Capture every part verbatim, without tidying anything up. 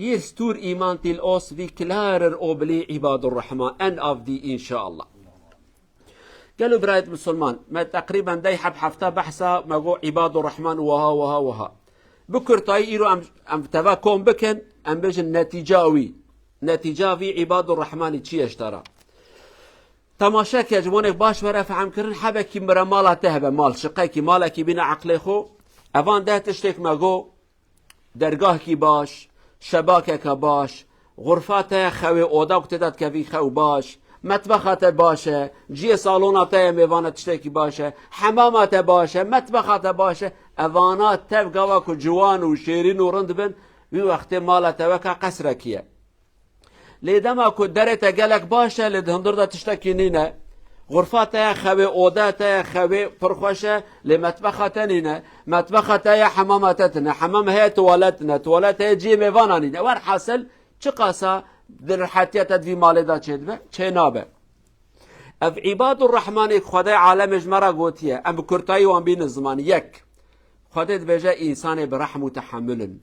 Ihr stor iman til oss, vi klarer å bli Ibadur Rahman, en av de, inşallah. Gelo birayet Musulman, me teqrîben dey heb hefta behsa me go Ibadur Rahman wiha, wiha, wiha. Bi kurtayî îro em, em teva kom bikin, em bêjin netîca wî. Netîca vî Ibadur Rahmanî çi ye ji te re? Temaşe ke, ji bo nek baş were fehmkirin, hebekî mire mala te hebe, mal, şiqekî, malekî bîne eqlê xwe. Evan deh tiştek me go, dergahkî baş, şebakeke baş, xurfa te ye xewê, oda ku tê de dikevî xew baş, metbexa te baş e, cihê salona te ye mêvana tiştekî baş e, hemama te baş e, metbexa te baş e, evana tev gava ku ciwan û şêrîn û rind bin, wî wextê mala te weka qesrekî ye. Lê dema ku derê te gelek baş e, lê di hundir de tiştekî nîne. Xurfa te ye xewê, oda te ye xewê, pir xweş e, lê metbexa te nîne. Metbexa te ye, hemama te tine. Hemam heye, tuwalet tine. Tuwalet heye, cihê mêvana nîne. Werhasil, çiqasa di rihetiya te di vî malê de çêdibe? Çênabe. Ev Îbadur Rehmanê ku Xwedê alemê ji me re gotiye, em bi kurtayî wan bînin ziman. Yek, Xwedê dibêje, însanê bi rehm û tehemul in.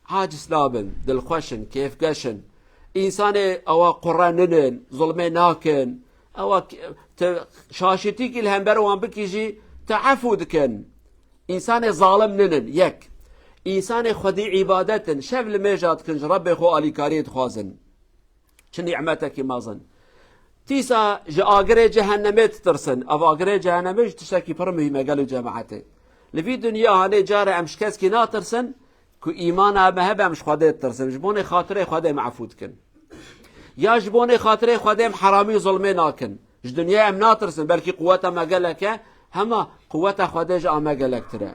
Aciz nabin, dilxweş in, kêfgeş in. Însanê ewa qure ninin, zulmê nakin. Ewa k-, te şaşîtîkî li hember wan bikî jî te efû dikin. Însanê zalim ninin, yek. Însanê xwedî îbadet in, şev li mêja dikin, ji Rebbê xwe alîkariyê dixwazin. Çi nîmetekî mezin. Dîsa ji agirê cehennemê ditirsin. Ev agirê cehennemê jî tiştekî pir muhîm e gelo cemaetê. Li vî dinya hanê care em ji keskî natirsin, ku îmana me hebe em ji Xwedê ditirsin. Ji bonê xatirê Xwedê em efû dikin. Ya ji bonê xatirê Xwedê em heramî û zulmê nakin. Ji dinyayê em natirsin, belkî quweta me gelek e, hema quweta Xwedê ji a me gelektir e.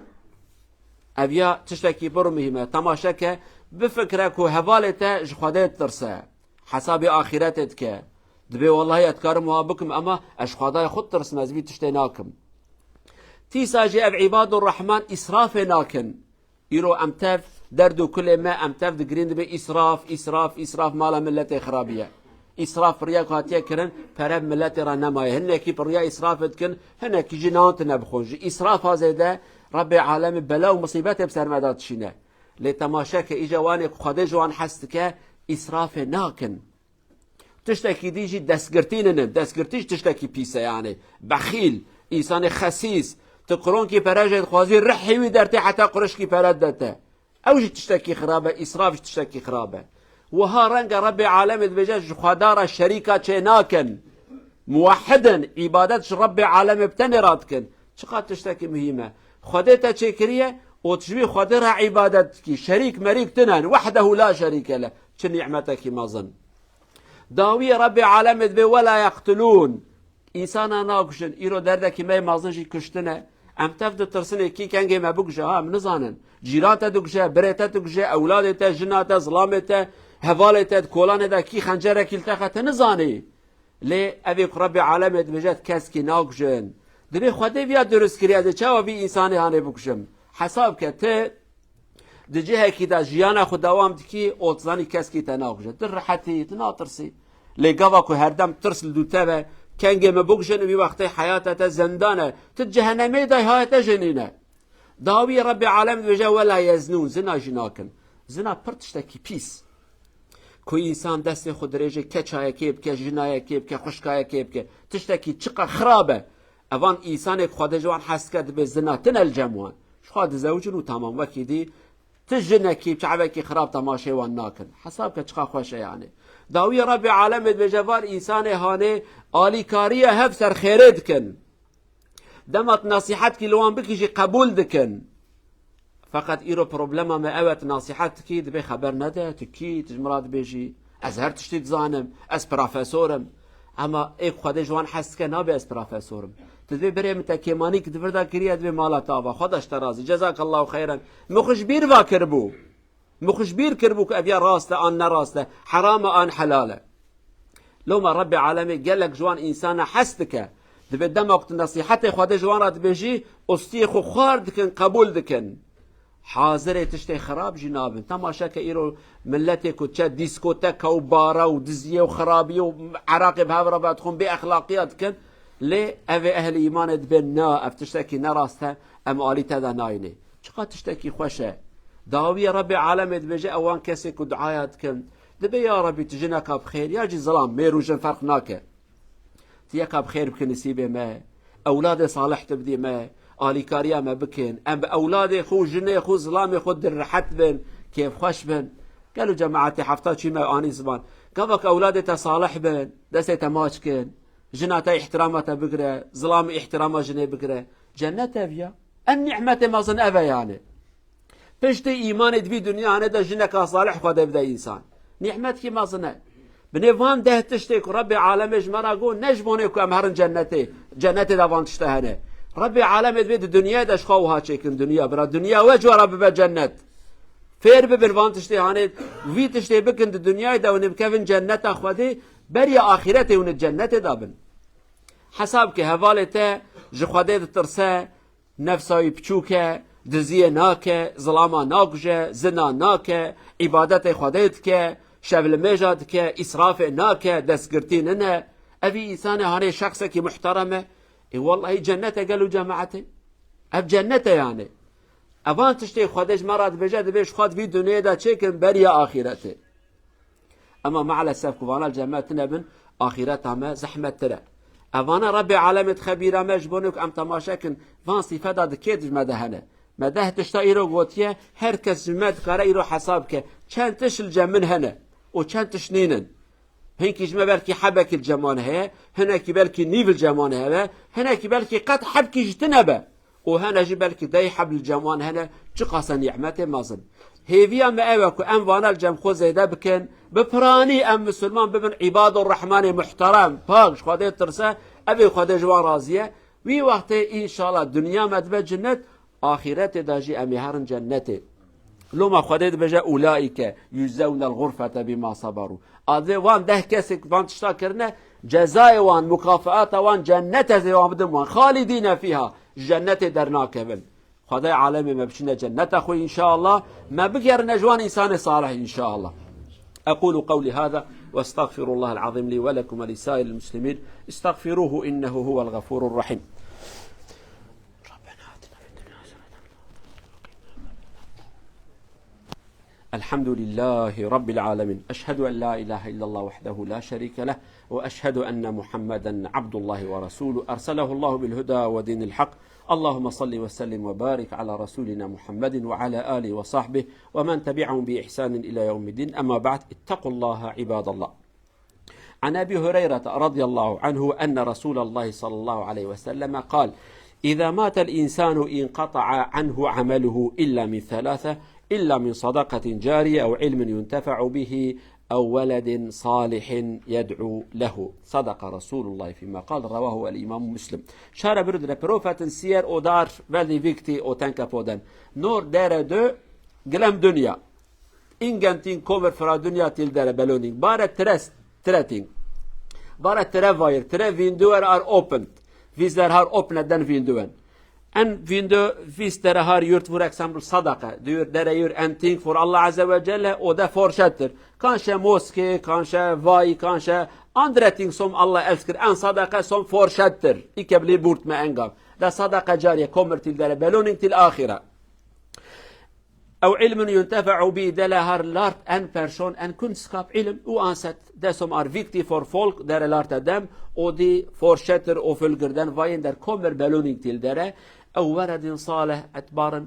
Ev ya tiştekî pir muhîm e. Temaşe ke, bifikire ku hevalê te ji Xwedê ditirse. Hesabê axîretê dike. Dibê, wellahî ez dikarim wiha bikim, ema ez ji Xwedayê xwe ditirsim, ez vî tiştê nakim. Dîsa jî ev Îbadur Rehman îsrafê nakin. Îro em tev, derd û kulê me, em tev digirîn, dibê îsraf, îsraf, îsraf, mala miletê xirabiye. Îsraf bi riya ku hatiye kirin, pere bi miletê re nemaye. Hinekî bi riya îsrafê dikin, hinekî jî nan tine bixwin. Ji îsrafa zêde Rebbê alemê bela û misîbetê bi ser me de dişîne. Lê temaşe ke, îca wanê ku Xwedê ji wan hes dike, îsrafê nakin. Tiştekî dî jî destgirtî ninin. Destgirtî jî tiştekî pîs e, yanî bexîl, însanê xesîs. Tu kironkî pere jê dixwazî, rihê wî dertê heta qurişkî pere dide te. Ew jî tiştekî xirab e, îsraf jî tiştekî xirab e. Wiha reng e Rebbê alemê dibêje, ji Xweda re şerîka çê nakin. Muwehhid in, îbadet ji Rebbê alemê bi tenê re dikin. Çiqas tiştekî muhîm e. Xwedê te çêkiriye û tu ji wî Xwedê re îbadet dikî. Şerîk merîk tune ne. Wehdehu la şerîke leh. Çi nîmetekî mezin. Dawiyê Rebbê alemê dibê, "Wela yeqtulûn." Însana nakuşin. Îro derdekî me yê mezin jî kuştin e. Em tev ditirsin, ê kî kengê me bikuje, ha, em nizanin. Cîran te dikuje, birê te dikuje, ewladê te, jina te, zilamê te, hevalê te, di kolanê de kî xencerekî li te xe, te nizanî. Lê evê ku Rebbê alemê dibêje, keskî nakujin. Dibê Xwedê viya durust kiriye, dê çawa vî însanê hanê bikujim? Hesab ke, ti di cihekî de jiyana xwe dewam dikî, û tu zanî keskî te nakuje. Tu rehetî, tu natirsî. Lê gava ku herdem tirs li dû te be, kengê min bikujin, wî wextê heyata te zindan e. Tu cehenemê de, haya te jê nîne. Dawiyê Rebbê alem dibêje, "Wela yeznûn", zina jî nakin. Zina pir tiştekî pîs. Ku însan destê xwe dirêje, keça yekê bike, jina yekê bike, xwişka yekê bike. Tiştekî çiqa xirab e. Evan însanê ku Xwedê ji wan hes dike, dibê zina tine li cem wan. Ji xwe dizewicin û tamam, wekî dî ti jinekî, çavekî xirab temaşê wan nakin. Hesab ke çiqa xweş e yanî. Dawiyê Rebbê alemê dibêje, var însanê hanê alîkariya hev ser xêrê dikin. Dema tu nesîhetkî li wan bikî jî qebûl dikin. Feqet îro problema me ew e, tu nesîhet dikî, dibê xeber nede, tu kî, tu ji min re dibêjî. Ez her tiştî dizanim, ez profesor im. Ema ê ku Xwedê ji wan hes dike, nabê ez profesor im. Tu dibê birê min te kêmanî ki di vir de kiriye, dibê mala te ava. Xwe de ji te razî. Cezakallahu xeyran. Min xwe ji bîr va kiribû. Min xwe ji bîr kiribû ku ev ya rast e an ne rast e, heram e an helal e. Loma Rebbê alemê gelek ji wan însana hes dike. Dibê dema ku tu nesîhetê Xwedê ji wan re dibêjî, ostiyê xwe xwar dikin, qebûl dikin. Hazirê tiştê xirab jî nabin. Temaşe ke îro miletê ku çe dîskoteka û bara û diziyê û xirabiyê û eraqê bi hev re vedixwin, bê exlaqiya dikin. Lê ev ê ehlî îmanê dibên, na, ev tiştekî ne rast e, em alî te de nayînê. Çiqa tiştekî xweş e. Dawiye Rebbê alemê dibêje, ewan kesê ku duaya dikin, dibê ya Rebbî tu jineka bi xêr ya jî zilam, mêr û jin ferq nake. Tu yeka bi xêr bike nisîbê me, ewladê salih tu bidî me, alîkariya me bikin, em bi ewladê xwe û jinê xwe û zilamê xwe dil rehet bin, kêfxweş bin. Gelo cemaetê hefta çî me anî ziman. Gava ku ewladê te salih bin, destê te maç kin, jina te îhtirama te bigire, zilamê îhtirama jinê bigire. Cennet ev ya. En nîmetê mezin ev e yani. Piştî îmanê di vî dinyane de jineka salih Xwedê bide însan. Nîmetkî mezin e. Binê van deh tiştê ku Rebbê alemê ji me re got, ne ji bonê ku em herin cennetê, cennetê de van tişte hene. Rebbê alemê divê di dinyayê de ji xwe wiha çêkin dinya, bira dinya we ji we re bibe cennet. Fêr bibin van tiştê hanê, vî tiştê bikin di dinyayê de û nibkevin cenneta Xwedê, beriya axîretê hûn di cennetê de bin. Hesab ke hevalê te ji Xwedê ditirse, nefsa wî piçûk e, diziyê nake, zilama nakuje, zina nake, îbadetê Xwedê dike, şevlimêja dike, îsrafê nake, destgirtî nine. Evî însanê hanê şexsekî muhterem e. Ê wellahî cennet e gelo cemaetê. Ev cennet e yani. Evan tiştê Xwedê ji me re dibêje, dibê ji xwe di vî dinyê de çêkin beriya axîretê. Ema maalesef ku vana li cem me tune bin, axîreta me zehmettir e. Evana Rebbê alemê dixe bîra me ji bo ku em temaşe kin, van sîfeta di kê di me de hene. Me deh tişta îro gotiye, her kes ji me dikare îro hesab ke, çend tişt li cem min hene û çend tişt nînin. Hinkî ji me belkî hebekî li cem wan heye, hinekî belkî nîv li cem wan hebe, hinekî belkî qet hebkî ji tune be. Û hene jî belkî dey heb li cem wan hene, çiqas e nîmetê mezin. Hêviya me ew e ku em vana li cem xwe zêde bikin, bi piranî em misilman bibin îbadû rehmanê muhterem, pak, ji Xwedê tirse, evê Xwedê ji wan razî ye. Wî wextê înşallah dinya me dibe cinnet, axîretê de jî em ê herin cennetê. Loma Xwedê dibêje, "Ulaîke yujzewne l-xurfete bima saberu." Adê wan deh kesê ku van tişta kirine, cezayê wan, mukafaata wan cennet ez ê wan bidim wan. Xalidîne fîha, ji cennetê dernakevin. Xwedê alemê me biçine cenneta xwe înşallah. Me bigerine ji wan însanê salih înşallah. أقول قولي هذا وأستغفر الله العظيم لي ولكم ولسائر المسلمين. استغفروه إنه هو الغفور الرحيم. ربنا آتنا في الدنيا حسنة. الحمد لله رب العالمين. أشهد أن لا إله إلا الله وحده لا شريك له، وأشهد أن محمدا عبد الله ورسوله، أرسله الله بالهدى ودين الحق. اللهم صل وسلم وبارك على رسولنا محمد وعلى آله وصحبه ومن تبعهم بإحسان إلى يوم الدين. أما بعد، اتقوا الله عباد الله. عن أبي هريرة رضي الله عنه أن رسول الله صلى الله عليه وسلم قال: إذا مات الإنسان انقطع عنه عمله إلا من ثلاثة، إلا من صدقة جارية أو علم ينتفع به أو ولد صالح يدعو له. صدق رسول الله فيما قال، رواه الإمام مسلم. Şare birudre profetin siyer odar veldi vikti o tenke poden. Nor dere dö gilem dünya. Ingenting kommer fra dunya til dere beloning. Bare tres, treting. Bare tre vayir, tre vinduer ar opent. Vis der har opne den vinduen. En vindu vis dere har yurt, for example, sadaka. Dür dere yur enting for Allah Azze ve Celle, o de forşettir. Kanşe moske, kanşe vay, kanşe andre ting som Allah elskir. En sadaka som forşettir. Ike bli burt me engav. Da sadaka cariye, kommer til dere beloning til ahira. Ew ilmin yuntefe'u bi, de le har lart en person en kunskap ilim u anset de som ar viktig for folk dere larte dem, o di fortsetter o fullgirden vayen der kommer beloning til dere, ew weredin saleh et barn,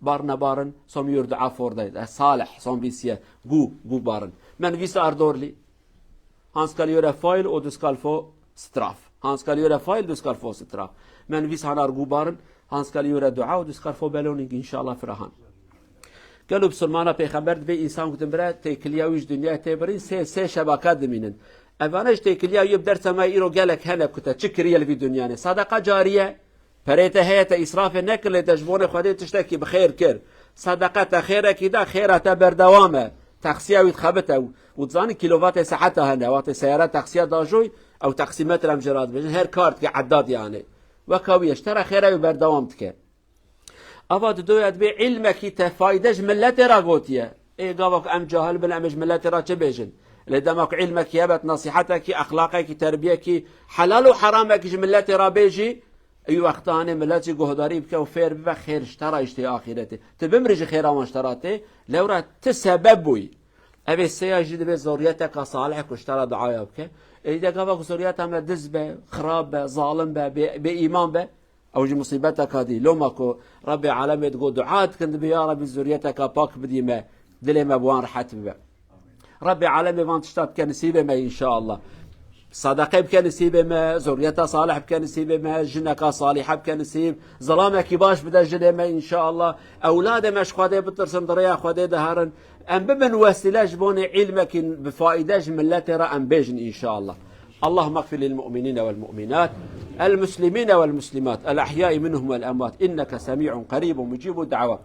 barne barn som yur dua for de, de saleh som visie gu, gu barn. Men vis ar dorli. Han skal gjøre feil, og du skal få straff. Han skal gjøre feil, du skal få straff. Men hvis han er god barn, han skal gjøre dua, og du skal få beloning, inşallah, fra han. Gelo bisilmana pêxember dibê însan ku dimire, têkiliya wî ji dinyayê tê birîn, sê, sê şebaka dimînin. Evane ji têkiliya wî bi dersa me îro gelek hene ku te çi kiriye li vî dinyanê. Sadaka cariye, perê te heye te îsrafê nekir, lê te ji bonê Xwedê tiştekî bi xêr kir. Sedeqe te xêrekî da, xêra te berdewam e. Teqsiya wî dixebite û, û dizanî kîlovatê seheta hene. Wextê seyara teqsiya dajoy, ew teqsîmetre em jê re dibêjin. Her kar dike edad yani. Weka wî ye, ji te re xêra wî berdewam dike. Ava didoya dibê ilmekî te fayde ji milletê re gotiye. Ê gava ku em cahil bin, em ê ji milletê re çi bêjin? Lê dema ku ilmekî hebet, nasihetekî, exlaqekî, terbiyekî, helal û heramekî ji milletê re bêjî, Ew wextanê millet jî guhdarî bike û fêr bibe, xêr ji te re jî tê axîretê. Tu bimrî jî xêra wan ji te re tê, lewra tu sebeb bûyî. Ev ê seya jî divê zuriyeteka salih ku ji te re duaya bike. Êdî de gava ku zuriyeta me diz be, xirab be, zalim be, bê, bê îman be, ew jî musîbeteka dî. Loma ku Rebbê alemê digot dua dikin, dibê ya Rebbî zuriyeteka pak bidî me, dilê me bi wan rehet bibe. Rebbê alemê van tişta bike nisîbê me înşallah. Sedeqe bike nisîbê me, zuriyeta salih bike nisîbê me, jineka salihe bike nisîb, zilamekî baş bide jinê me înşallah. Ewladê me ji Xwedê bitirsin, di rêya Xwedê de herin. Em bibin wesîle ji bonê îlmekî bi faîde ji miletê re em bêjin înşallah. اللهم اغفر للمؤمنين والمؤمنات، المسلمين والمسلمات، الأحياء منهم والأموات، إنك سميع قريب مجيب الدعوات.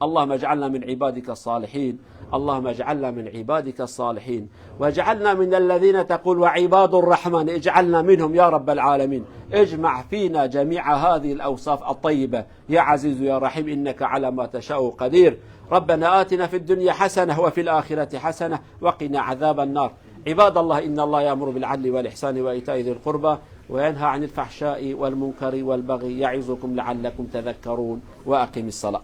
اللهم اجعلنا من عبادك الصالحين. اللهم اجعلنا من عبادك الصالحين، واجعلنا من الذين تقول وعباد الرحمن، اجعلنا منهم يا رب العالمين. اجمع فينا جميع هذه الأوصاف الطيبة يا عزيز يا رحيم، إنك على ما تشاء قدير. ربنا آتنا في الدنيا حسنة وفي الآخرة حسنة وقنا عذاب النار. عباد الله، إن الله يأمر بالعدل والإحسان وإيتاء ذي القربى وينهى عن الفحشاء والمنكر والبغي يعظكم لعلكم تذكرون. وأقم الصلاة.